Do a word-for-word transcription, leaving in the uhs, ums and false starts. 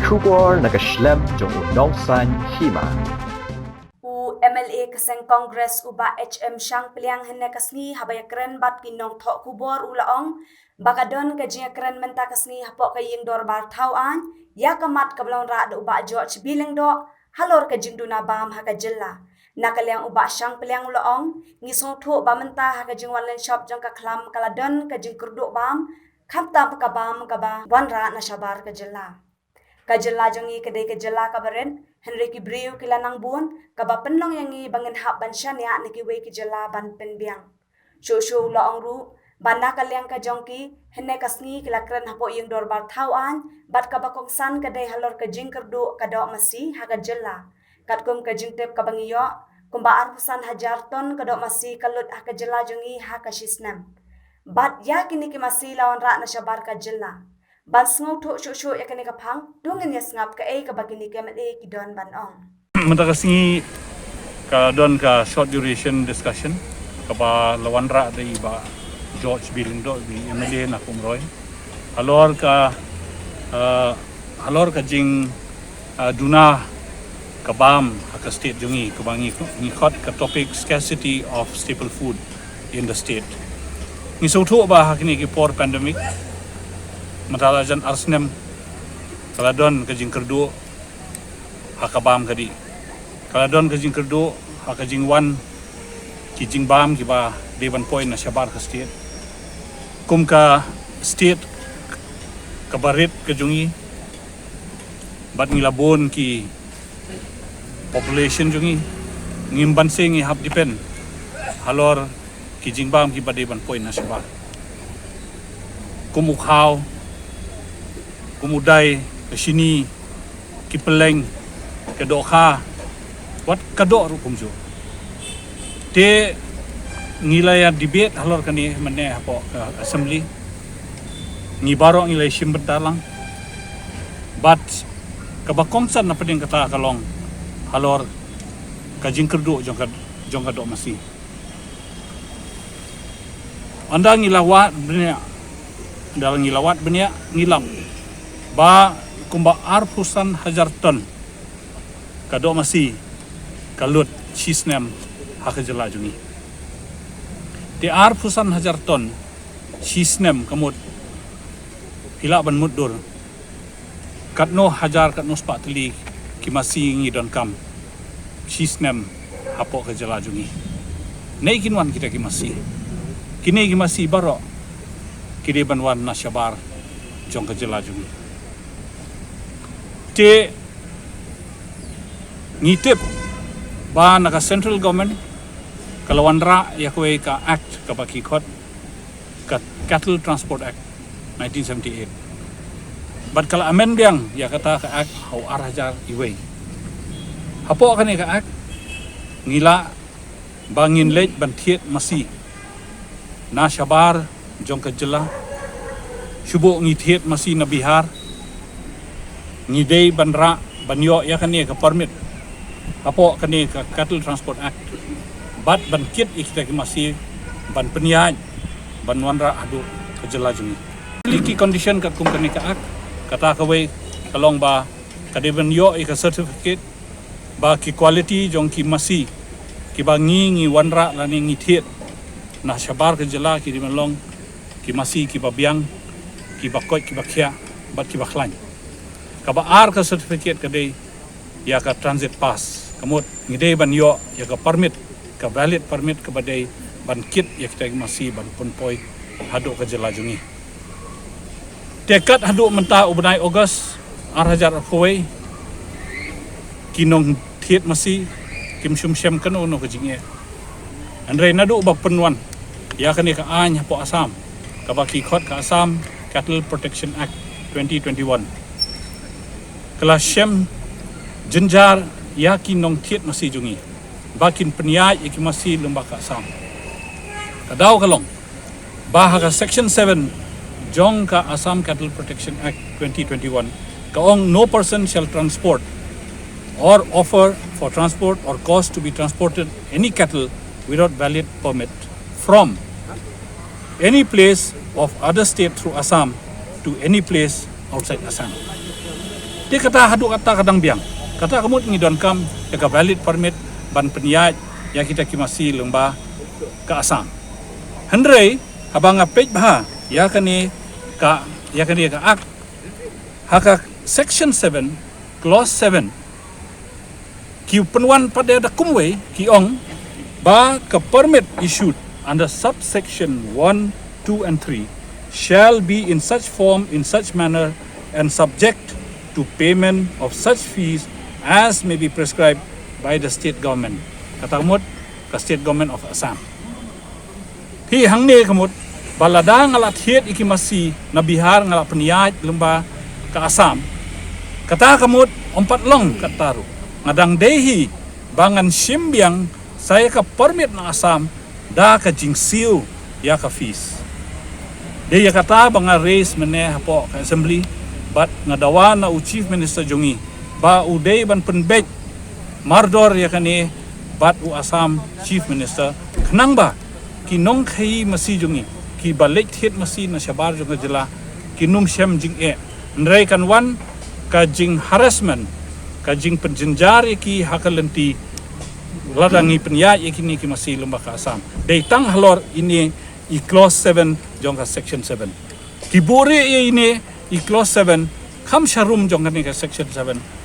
Khubor na ka shlem jong u nongsan hima. U M L A ka seng Congress u Bah H M Shangpliang hynne ka sngi haba ïakren bad ki nongthoh khubor u la ong ba ka don ka jingïakren mynta ka sngi hapoh ka ïing dorbar thaw aiñ ïa ka mat kaba la wanrah da u Bah George B Lyngdoh halor ka jingduna bam ha ka jylla. Na ka liang u Bah Shangpliang u la ong, ngi sngewthuh ba mynta ha ka jingwan lynshop jong ka khlam ka la don ka jingkyrduh bam, khamtam ka bam kaba wanrah na shabar ka jylla. Ka jylla jong ngi ka dei ka jylla kaba rit, hynrei ki briew ki la nang bun, kaba pynlong ïa ngi ba ngin hap ban shaniah na kiwei ki jylla ban pynbiang. Shuh shuh u la ong ruh ba na ka liang ka jong ki, hynne ka sngi ki la kren hapoh ïing dorbar thaw aiñ bad kaba kongsan ka dei halor ka jingkyrduh ka doh masi ha ka jylla. Katkum ka jingtip kaba ngi ïoh, kumba arphew san hajar ton ka doh masi ka lut ha ka jylla jong ngi ha ka shi snem. Bad ïa kine ki masi la wanrah na shabar ka jylla. Ban sngewthuh shuh shuh ïa kane ka phang, to ngin ïa sngap kaei kaba kine ki M L A ki don ban ong. Mynta ka sngi ka don ka short duration discussion kaba la wanrah da i Bah George B Lyngdoh, i M L A na Umroi. Halor ka, eh, halor ka jing, eh, duna ka bam ha ka state jong ngi, kaba ngi, ngi khot ka topic scarcity of staple food in the state. Ngi sngewthuh ba ha kine ki por pandemic, mynta la jan ar snem, ka la don ka jingkyrduh ha ka bam ka dih. Ka la don ka jingkyrduh ha ka jingwan ki jingbam kiba dei ban poi na shabar ka state. Kum ka state kaba rit ka jong ngi, bad ngi la bun ki population jong ngi, ngim banse ngi hap depend halor ki jingbam kiba dei ban poi na shabar. Kum u khaw, kum u dai, ka shini, ki pylleng, ka dohkha, wat ka doh ruh kumjuh. Te ngi la ïa debate halor kane mynne hapoh ka assembly. Ngi baroh ngi la ïa shim bynta lang. Bad kaba kongsan na pdeng kata ka long halor ka jingkyrduh jong ka, jong ka doh masi. Ynda ngi la wad bniah, ynda ngi la wad bniah ngi lap ba kumba arphew san hajar ton ka doh masi ka lut shi snem ha ka jylla jong ngi. Te arphew san hajar ton shi snem ka mut, phi lah ban mutdur katno hajar, katno spah tylli ki masi ngi donkam shi snem hapoh ka jylla jong ngi. Naei kin wan kita ki masi? Kine ki masi baroh ki dei ban wan na shabar jong ka jylla jong ngi. Te ngi tip ba na ka central government ka la wanrah ïa kawei ka act kaba ki khot ka Cattle Transport Act nineteen seventy-eight. Bad ka la amend biang ïa kata ka act ha u ar hajar iwei. Hapoh kane ka act ngi lah ba ngin leit ban thied masi na shabar jong ka jylla. Shu buh ngi thied masi na Bihar, ngi dei ban rah ban ïoh ïa kane ka permit hapoh kane ka Cattle Transport Act bad ban kit ïa kita ki masi ban pynïaid ban wanrah haduh ka jylla jong ngi. Ki condition katkum kane ka act, kata kawei ka long ba ka dei ban ïoh ïa ka certificate ba ki quality jong ki masi kiba ngi, ngi wanrah lane ngi thied na shabar ka jylla ki dei ban long ki masi kiba biang, kiba koit, kiba khiah bad kiba khlaiñ. Kaba ar ka certificate ka dei ïa ka transit pass. Ka mut ngi dei ban ïoh ïa ka permit, ka valid permit kaba dei ban kit ïa kita ki masi ban pynpoi haduh ka jylla jong ngi. Te kat haduh mynta u bnai August ar hajar arphew wei, ki nongthied masi kim shym shem kano kano ka jingeh. Hynrei naduh ba pynwan ïa kane ka aiñ hapoh Assam kaba ki khot ka Assam Cattle Protection Act twenty twenty-one, ka la shem jynjar ïa ki nongthied masi jong ngi ba kin pynïaid ïa ki masi lyngba ka Assam. Ka daw ka long ba ha ka section seven jong ka Assam Cattle Protection Act twenty twenty-one ka ong, "No person shall transport or offer for transport or cause to be transported any cattle without valid permit from any place of other state through Assam to any place outside Assam. Te kata haduh kata ka dang biang. Kata ka mut ngi donkam ïa ka valid permit ban pynïaid ïa kita ki masi lyngba ka Assam. Hynrei haba nga peit bha ïa kane ka, ïa kane ka act, ha ka section seven, clause seven, ki pynwan pat da kumwei, ki ong ba ka permit issued under subsection one, two and three shall be in such form, in such manner, and subject to payment of such fees as may be prescribed by the state government. Kata ka mut, ka state government of Assam. Hi hangne ka mut, ba lada nga la thied ïa ki masi na Bihar, nga la pynïaid lyngba ka Assam, kata ka mut ym pat long kata ruh. Nga dang dei hi ba ngan shim biang sa ïa ka permit na Assam da ka jingsiew ïa ka fees. Dei ïa kata ba nga raise mynne hapoh ka assembly, bad nga dawa na u Chief Minister jong ngi ba u dei ban pynbeit mardor ïa kane bad u Assam Chief Minister, khnang ba ki nongkhaïi masi jong ngi, ki ba leit thied masi na shabar jong ka jylla, kin ym shem jingeh. Hynrei kan wan ka jing harassment, ka jingpynjynjar ïa ki ha ka lynti lada ngi pynïaid ïa kine ki masi lyngba ka Assam. Dei tang halor ine i clause seven jong ka section seven. Ki buhrieh ïa ine i clause seven, kham sharum jong kane ka section seven,